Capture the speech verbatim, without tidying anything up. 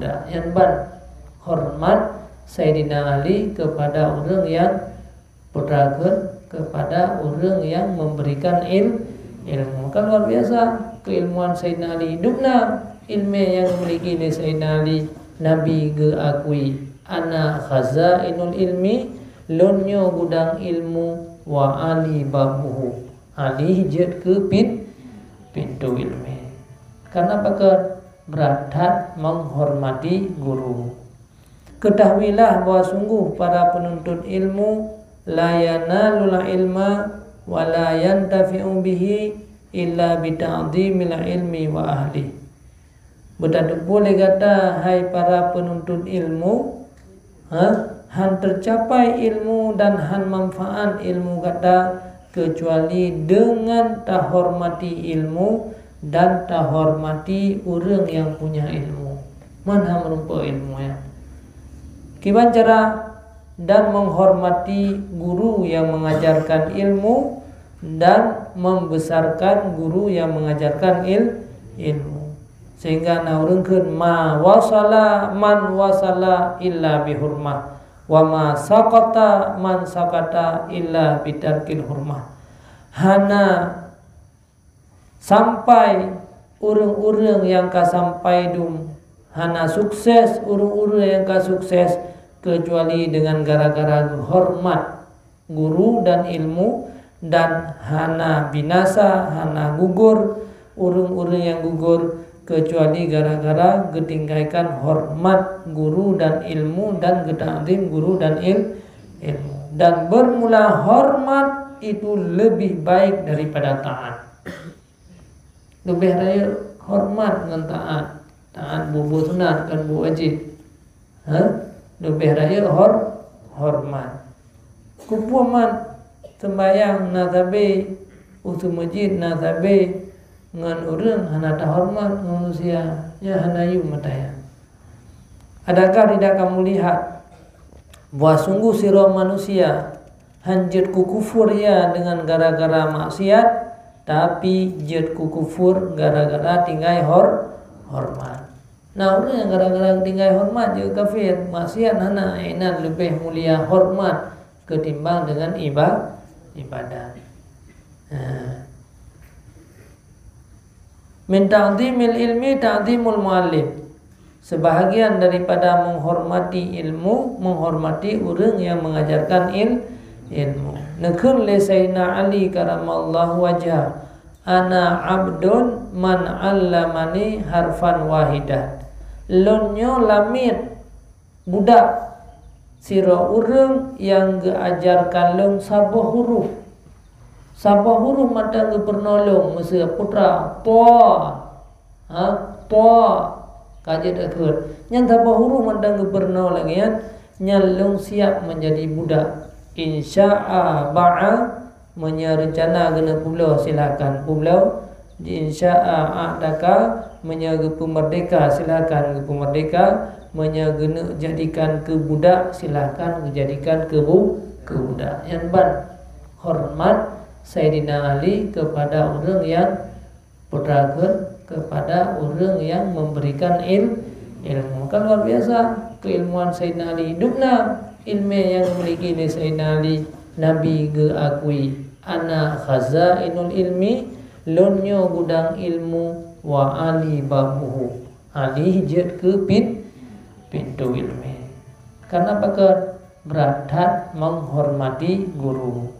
Nyan ban hormat Saidina Ali kepada ureuëng nyang, peue treuk, kepada ureuëng nyang memberikan il-, ilmu. Kan luar biasa keilmuan Saidina Ali. Dum na iéleumé nyang dimiliki lé Saidina Ali, Nabi geuakui, "Ana khazainul ilmi," lôn nyoe gudang ilmu, "wa Ali babuhu," Ali jeuet keu pin-, pintoe iéleumé. Karena pakon? Brat that menghormati guru. Ketahuilah bahwa sungguh para penuntut ilmu la yanalul ilma wa la yantafi'u bihi illa bita'zimil ilmi wa ahli. Beutatupeue lé gata, hai para penuntut ilmu, ha, han teucapai ilmu dan han manfaat ilmu gata keucuali deungon tahormati ilmu dan tahormati ureuëng nyang punya ilmu. Man han meurumpok ilmu nyan. Kiban cara? Dan menghormati guru yang mengajarkan ilmu dan membesarkan guru yang mengajarkan il-, ilmu. Sehingga na ureuëng kheun, "Ma wasala man wasala illa bihurmah, wa ma sakata man sakata illa bitarkil hurmah." Hana sampai ureuëng-ureuëng nyang ka sampai dum, hana sukses ureuëng-ureuëng nyang ka sukses keucuali deungon gara-gara geuhormat guru dan ilmu, dan hana binasa, hana gugur ureuëng-ureuëng nyang gugur keucuali gara-gara geutinggaikan hormat guru dan ilmu dan geutakzim guru dan il-, ilmu. Dan bermula hormat itu lebih baik daripada taat. Leubeh rayeuk hormat ngon taat. Taat buet-buet sunat, kon buet wajéb. Ha? Leubeh rayeuk hor-, hormat. Keupeue mat, seumbahyang na sabe, usu meuseujid na sabe, ngon ureuëng hana tahormat ngon manusia, nyan hana yum meutanyan. Adakah tidak kamu lihat bahwa sungguh sidroe manusia han jeuet keu kufur ia deungon gara-gara maksiat, tapi jeuet keu kufur gara-gara tinggai hor-, hormat. Na ureuëng nyang gara-gara tinggai hormat jeuet kafé, maksiat hana, inan leubeh mulia hormat keutimbang deungon iba-, ibadat. Ha. Min ta'zimil ilmi ta'zimul muallim. Sebahagian daripada menghormati ilmu, menghormati ureuëng yang mengajarkan il-, ilmu. Neukheun lé Sayyidina Ali karamallahu wajhah, "Ana abdun man allamani harfan wahidan." Lôn nyoe lamiet budak sidroe ureuëng nyang geuajarkan lôn saboh huruf. Saboh huruf mantong geupeurunoe lôn, miseue putra, po, ha, po, ka jeuet akheun. Nyan saboh huruf mantong geupeurunoe lagée nyan, nyan lôn siap meunjadi budak. Insya'a ba'a, meunyoe reuncana geuneuk peubloe, silakan peubloe. Insya'a a'taka, meunyoe geupeumeurdeka, silakan geupeumeurdeka. Meunyoe geuneuk jadikan keu budak, silakan geujadikan keu bu-, keu budak. Nyan ban hormat Saidina Ali kepada ureuëng nyang, peue treuk, kepada ureuëng nyang memberikan il-, ilmu. Kan luar biasa keilmuan Saidina Ali. Dum na iéleumé nyang dimiliki lé Saidina Ali, Nabi geuakui, "Ana khazainul ilmi," lôn nyoe gudang ilmu, "wa Ali babuhu," Ali jeuet keu pin-, pintoe iéleumé. Karena pakon? Brat that menghormati guru.